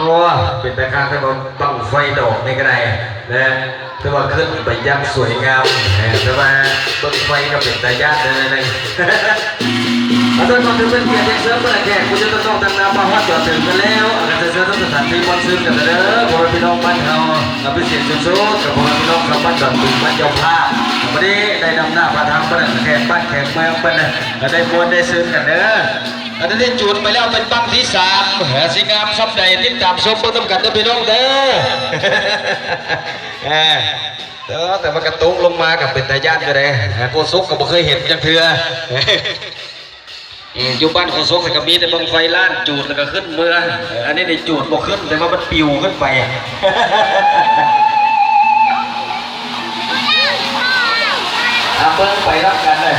ໂອ້ ເປັນຕາຄັກແທ້ ບັ້ງໄຟດອກນີ້ກໍໄດ້ນະ ແຕ່ວ່າຂຶ້ນໄປຢ່າງສວຍງາມ ແຕ່ວ່າເບິ່ງໄຟກໍເປັນຕາຢ້ານແດ່ໜ້ອຍໜຶ່ງ. ອາ ຕອນນີ້ຖືເປັນກຽດຮຽນເຊີນບັນດາແຂກຜູ້ຢູ່ທາງນອກທາງໃນມາຮອດຈອດເຖິງກັນແລ້ວ ກໍຈະເຊີນສະຖານທີ່ມ່ວນຊື່ນກັນເດີ ພໍ່ແມ່ພີ່ນ້ອງບ້ານເຮົາ ອາ ພິເສດສຸດໆ ກັບພໍ່ແມ່ພີ່ນ້ອງຊາວບ້ານດອນຕຸງ ບ້ານເຈົ້າພາບ ວັນນີ້ໄດ້ນຳໜ້າພາທາງບັນດາແຂກບ້ານແຂກເມືອງເພິ່ນ ກໍໄດ້ມ່ວນໄດ້ຊື່ນກັນເດີ. ອັນນີ້ຈູດໄປແລ້ວເປັນບັ້ງທີສາມ ເອີ ຊິງາມສ່ຳໃດ ຕິດຕາມຊົມເບິ່ງນຳກັນເດີພີ່ນ້ອງເດີ. ເອີ ແຕ່ວ່າກະຕົກລົງມາກໍເປັນຕາຢ້ານຢູ່ເດ້ ໂຄສົກກໍບໍ່ເຄີຍເຫັນຈັກເທື່ອ. ເອີ ຢູ່ບ້ານໂຄສົກນີ້ກໍມີແຕ່ບັ້ງໄຟລ້ານ ຈູດແລ້ວກໍຂຶ້ນເມືອ ເອີ ອັນນີ້ນີ້ຈູດບໍ່ຂຶ້ນ ແຕ່ວ່າມັນປິວຂຶ້ນໄປ. ອາ ເບິ່ງໄປນຳກັນເດີ.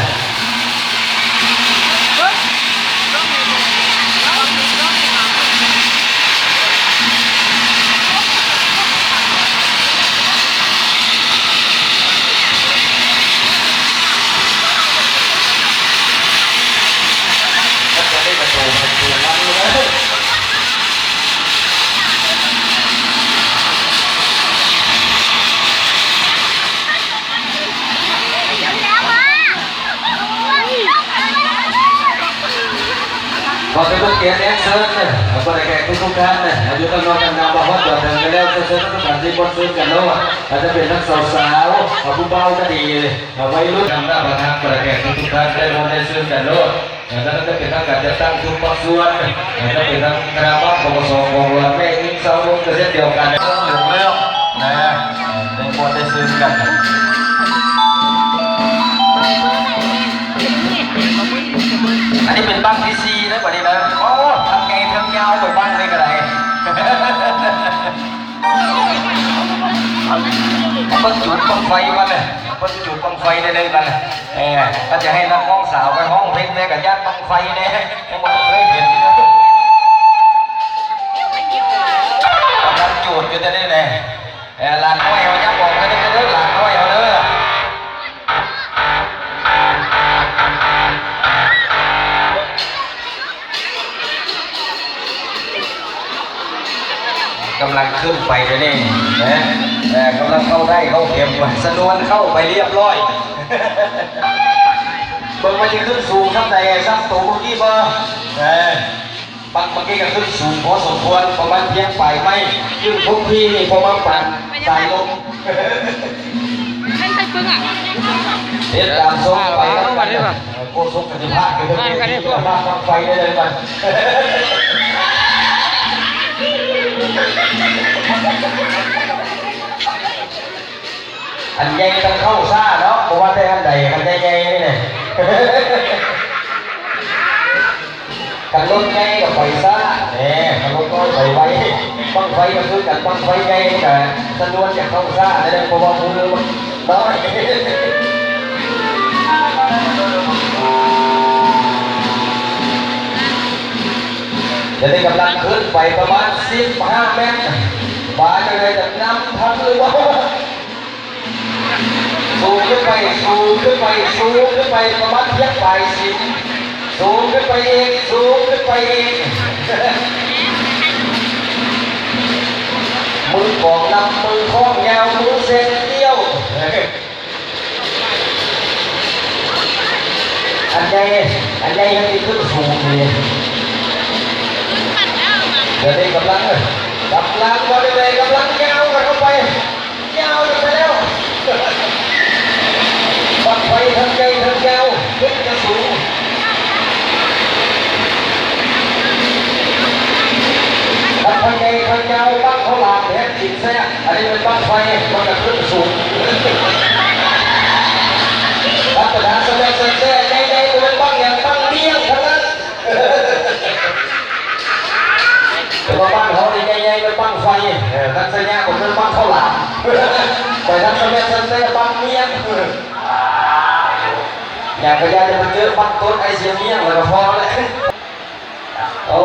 ຂໍເປັນກຽດຮຽນເຊີນ ເອີ ບັນດາແຂກທຸກໆທ່ານ ຢູ່ທາງນອກທາງໃນ ມາຮອດຈອດເຖິງກັນແລ້ວ ເຊີນສະຖານທີ່ມ່ວນຊື່ນກັນໂລດ ອາດຈະເປັນທັງສາວໆ ຜູ້ບ່າວກໍດີ ໄວລຸ້ນ ນຳໜ້າປະທານ ບັນດາແຂກທຸກໆທ່ານ ໄດ້ມ່ວນໄດ້ຊື່ນກັນໂລດ. ເອີ ນັ້ນກໍເປັນທາງການຈັດຕັ້ງທຸກພາກສ່ວນ ເອີ ກໍເປັນທາງຄະນະບ້ານ ປກສ ຂອງວັດແມ່ຍິງຊາວໜຸ່ມກໍເຊັ່ນດຽວກັນ ເລື່ອງເລື່ອງນະ ໄດ້ມ່ວນໄດ້ຊື່ນກັນ. ອັນນີ້ເປັນບັ້ງທີສີ່ເດີບັດນີ້ນະ. ໂອ້ ທັງໃຫຍ່ທັງຍາວໄປບັ້ງນີ້ກໍໄດ້ ເບິ່ງຈູດບັ້ງໄຟມັນນະ ເບິ່ງຈູດບັ້ງໄຟໄດ້ເລີຍມັນນະ. ເອີ ຖ້າຈະໃຫ້ນັກຮ້ອງສາວໄປຮ້ອງເພງແດ່ກໍຢ້ານບັ້ງໄຟແດ່ ຍັງບໍ່ເຄີຍເຫັນ ກຳລັງຈູດຢູ່ແຕ່ນີ້ແຫຼະ. ເອີ ຫຼານນ້ອຍເຮົາຍັບອອກມາເດີ ຫຼານນ້ອຍເຮົາເດີ. ກຳລັງຂຶ້ນໄປເດນີ້ນະ ເອີ ກຳລັງເຂົ້າໄດ້ເຂົ້າເຂັມ ສະນວນເຂົ້າໄປລຽບຮ້ອຍ. ເບິ່ງວ່າຊິຂຶ້ນສູງສ່ຳໃດ ສ່ຳໂຕມື້ກີ້ບໍ່? ເອີ ບັ້ງເມື່ອກີ້ກໍຂຶ້ນສູງພໍສົມຄວນ ປະມານພຽງປາຍໄມ້ ຈຶ່ງທຸກທີ່ນີ້ ເພາະວ່າປານສາຍລົມ. ເຮັດຕາມຊົມໄປນຳກັນເດີ. ໂຄສົກກໍຊິພາກຢູ່ເທິງເວທີ ພາກບັ້ງໄຟໄດ້ເລີຍບັດ. ອັນໃຫຍ່ຕ້ອງເຂົ້າຊ້າເນາະ ບໍ່ວ່າແຕ່ອັນໃດ ອັນໃຫຍ່ໆນີ້ນະ. ຄັນລົດໃຫຍ່ກໍໄປຊ້າແດ່ ຄັນລົດນ້ອຍໄປໄວ. ບັ້ງໄຟກໍຄືກັນ ບັ້ງໄຟໃຫຍ່ມັນກໍສະດວກຈະເຂົ້າຊ້າແດ່ ເພາະວ່າມືມັນນ້ອຍ. ດຽວນີ້ກຳລັງຂຶ້ນໄປປະມານສິບຫ້າແມັດ ວ່າຈັ່ງໃດຈະນຳທັນຫຼືບໍ່? ສູງຂຶ້ນໄປ ສູງຂຶ້ນໄປ ສູງຂຶ້ນໄປ ປະມານພຽງປາຍສິນ ສູງຂຶ້ນໄປອີກ ສູງຂຶ້ນໄປອີກ. ມືກອງນຳ ມືຄ້ອງຍາວ ມືເຊັນກ້ຽວ. ອັນໃຫຍ່ ອັນໃຫຍ່ຍັງຊິຂຶ້ນສູງນີ້ ດຽວນີ້ກຳລັງ ກຳລັງ ວ່າຈັ່ງໃດ ກຳລັງຍາວກັນເຂົ້າໄປ ຍາວກັນໄປແລ້ວ. ບັ້ງໄຟທັງໃຫຍ່ທັງຍາວ ຂຶ້ນກະສູງ ທັງໃຫຍ່ທັງຍາວ ບັ້ງເຂົາຫຼາມແທ້ຈິງແທ້. ອັນນີ້ແມ່ນບັ້ງໄຟ ມັນກະຂຶ້ນສູງ ລັກສະນະສະແມັດແຊແຊ ໃຫຍ່ໆ ບໍ່ແມ່ນບັ້ງຫຍັງ ບັ້ງມ້ຽງທັງນັ້ນ. ແຕ່ວ່າບ້ານເຮົານີ້ໃຫຍ່ໆ ແມ່ນບັ້ງໄຟ ເອີ ທັງໄຊຍະກໍເອີ້ນບັ້ງເຂົ້າຫຼາມ ໄປທັງສະແມັດແຊແຊ ບັ້ງມ້ຽງ ຫຍັງກໍຢ່າໄປເຈີບັ້ງຕົ້ນໄອເສຍມ້ຽງ ແລ້ວກໍພໍແລ້ວ. ໂອ້